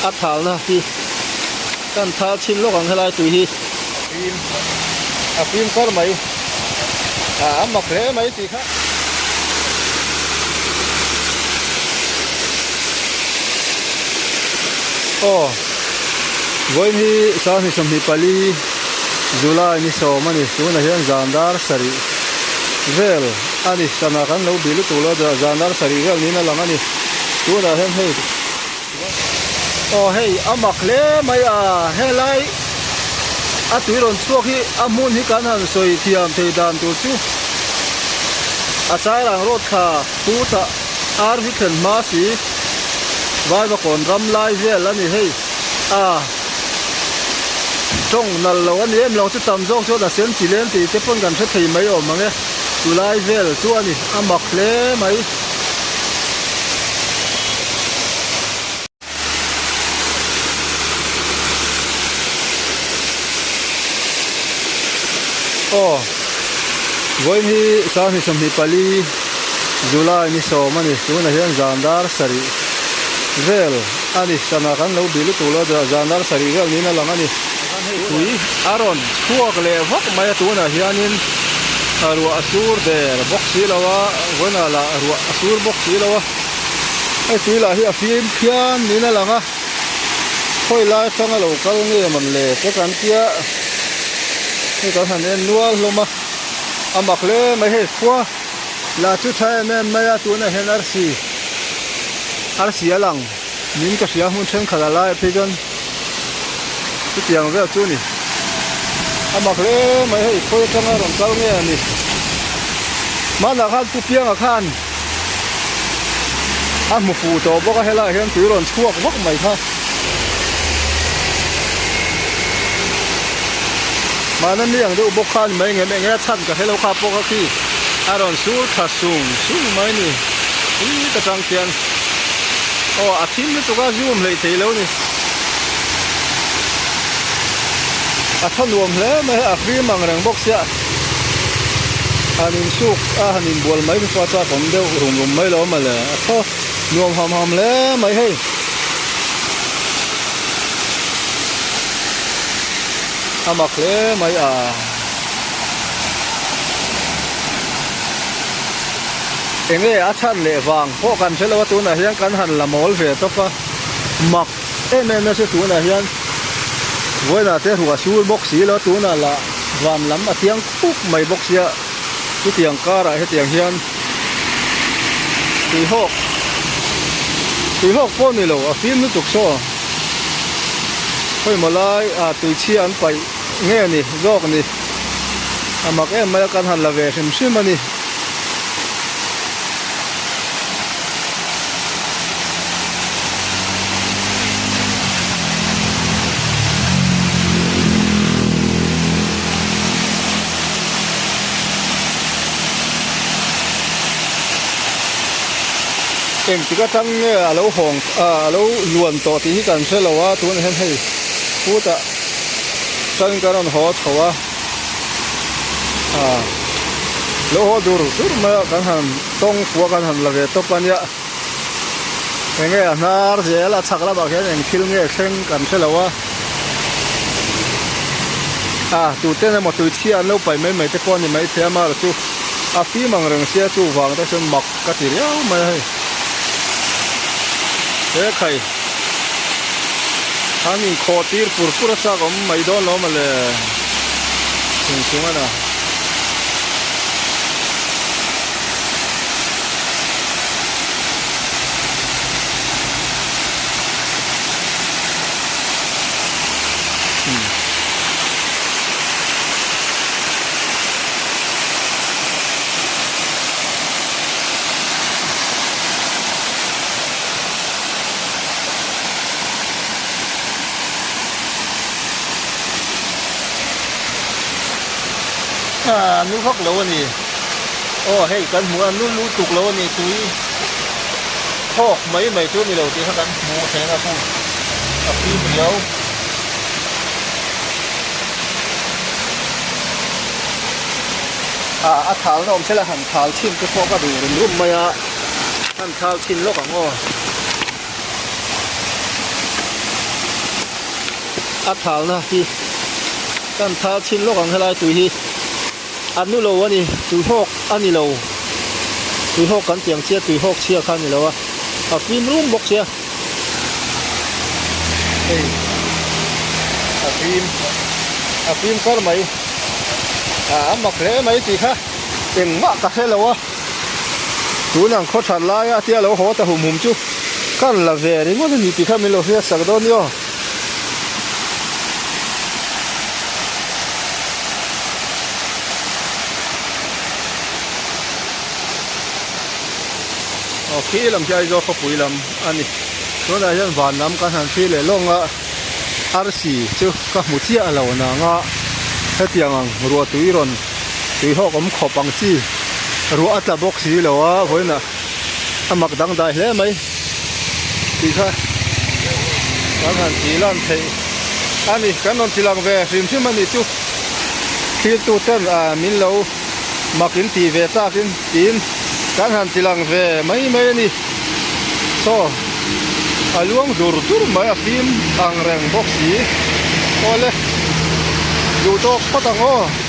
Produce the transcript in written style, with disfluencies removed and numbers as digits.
A thalna hi kan thal chhin lawk ang helai tui hi a fim kar mai a a mak hle mai tih kha. Aw vawiin hi 24 July ni sawm a ni tunah hian zan dar sarih vel a ni sana kan lo bih lutuk lo a zan dar sarih vel niin a lang a ni tunah hian hei Aw hei a mak hle mai a helai a tui rawn chhuak hi a hmun hi kan han sawi thiam thei dan tur chu a chairang road thla putah ar hi thlen hma si Vaivakawn ram lai vel a ni hei a tawng nal lo a ni em lo chu tam zawk chuan a sen chi lem tih te pawn kan hre thei mai awm ang e tulai vel chu a ni a mak hle mai. Aw vawiin hi 24 July ni sawm a ni tunah hian zan dar sarih vel a ni sana kan lo bih lutuk lo a zan dar sarih vel niin a lang a ni tui a rawn chhuak leh vak mai a tunah hianin ruah a sur der bawk si lo a vawiinah lah ruah a sur bawk si lo a hei tui lah hi a fim phian niin a lang a khawi lai atanga lo kal nge mawn le te kan tia hei kan han en nual hlawm a a mak hle mai hei khua lah chu tha em em mai a tunah hian arsi arsi a lang min ka hria hmun thenkhat a lai phei chuan chutiang vel chu a ni a mak hle mai hei khawi atanga rawn kal nge a ni hmanah khan pu pianga khan a hmu fuh tawh bawk a helaiah hian tui rawn chhuak vak mai kha mahna mi ang deuh bawk kha a ni mai ngem eng nge a chhan ka hrelo kha pawh kha khi a rawn sur tha sung sung mai a ni ih ka tang khian aw a thim lutuk a zoom hleih thei lo a ni a tha nuam hle mai a fim ang reng bawk sia. Han insuk a han inbual mai chu a chak awm deuh rum rum mai lo mawle a thaw nuam ham ham hle mai hei. A mak hle mai a. Enge a chhan leh vang pawh kan hre lo a tunah hian kan han la mawl ve tawp a mak em em na chu tunah hian vawiinah te ruah sur bawk si lo tunah lah van lam a tiang khup mai bawk sia chutiang karah hetiang hian tuihawk tuihawk pawh ni lo a fim lutuk saw khawimaw lai ah tuichhia an paih nge ni zawk ni a mak em mai a kan han la ve hrim hrim a ni. Engtik atang nge a lo hawng ah a lo luan tawh tih hi kan hre lo a tunah hian hei phutah tangin kan rawn haw chho a ah lo haw dur dur mai a kan han tawng fuh a kan han la ve tawp a nia enge a hnar zel a chhak lamah khian eng thil nge thleng kan hre lo a ah tuten emaw tui chhia an lo paih mai mai te pawh a ni maithei a amaherawh chu a fim ang reng sia chuvang te chuan mak ka ti riau mai a hei he khai an inkhawh tir pur pur a chak awm mai dawn lo mawle chung chung a na. Ah nu vak lo a ni aw hei kan hmu a nu lutuk lo a ni tui thawk mai mai chu a ni lo tih kha kan hmu thei a khu a fim riau. Ah a thal na awm sela han thal chhin te pawh ka duh rum rum mai a han thal chhin lawk ang aw. A thalna hi kan thal chhin lawk ang helai tui hi a nu lo a ni tuihawk a ni lo tuihawk kan tih ang chiah tuihawk chhia kha a ni lo a a fim rum bawk sia hei a fim a fim kar mai ah a mak hle mai tih kha engmah ka hre lo a tunang khaw that laia tia lo haw ta hum hum chu kan la ve ringawt a ni tih kha min lo hriat sak dawn nia. Aw khi lam khi Aizawl khawpui lam a ni tunah hian van lam kan han thlir leh lawng a arsi chu ka hmu chiah lo nang a hetiang ang ruah tui rawn tui hawk awm khawp ang chi ruah a tla bawk si lo a vawiinah a mak dangdai hle mai tih kha kan han tih lan theih a ni kan rawn ti lang ve hrim hrim a nih chu thiltu ten ah min lo mak in tih ve tak in tiin kan han ti lang ve mai mai a ni saw a luang dur dur mai a fim ang reng bawk si awle duh tawk phawt ang aw.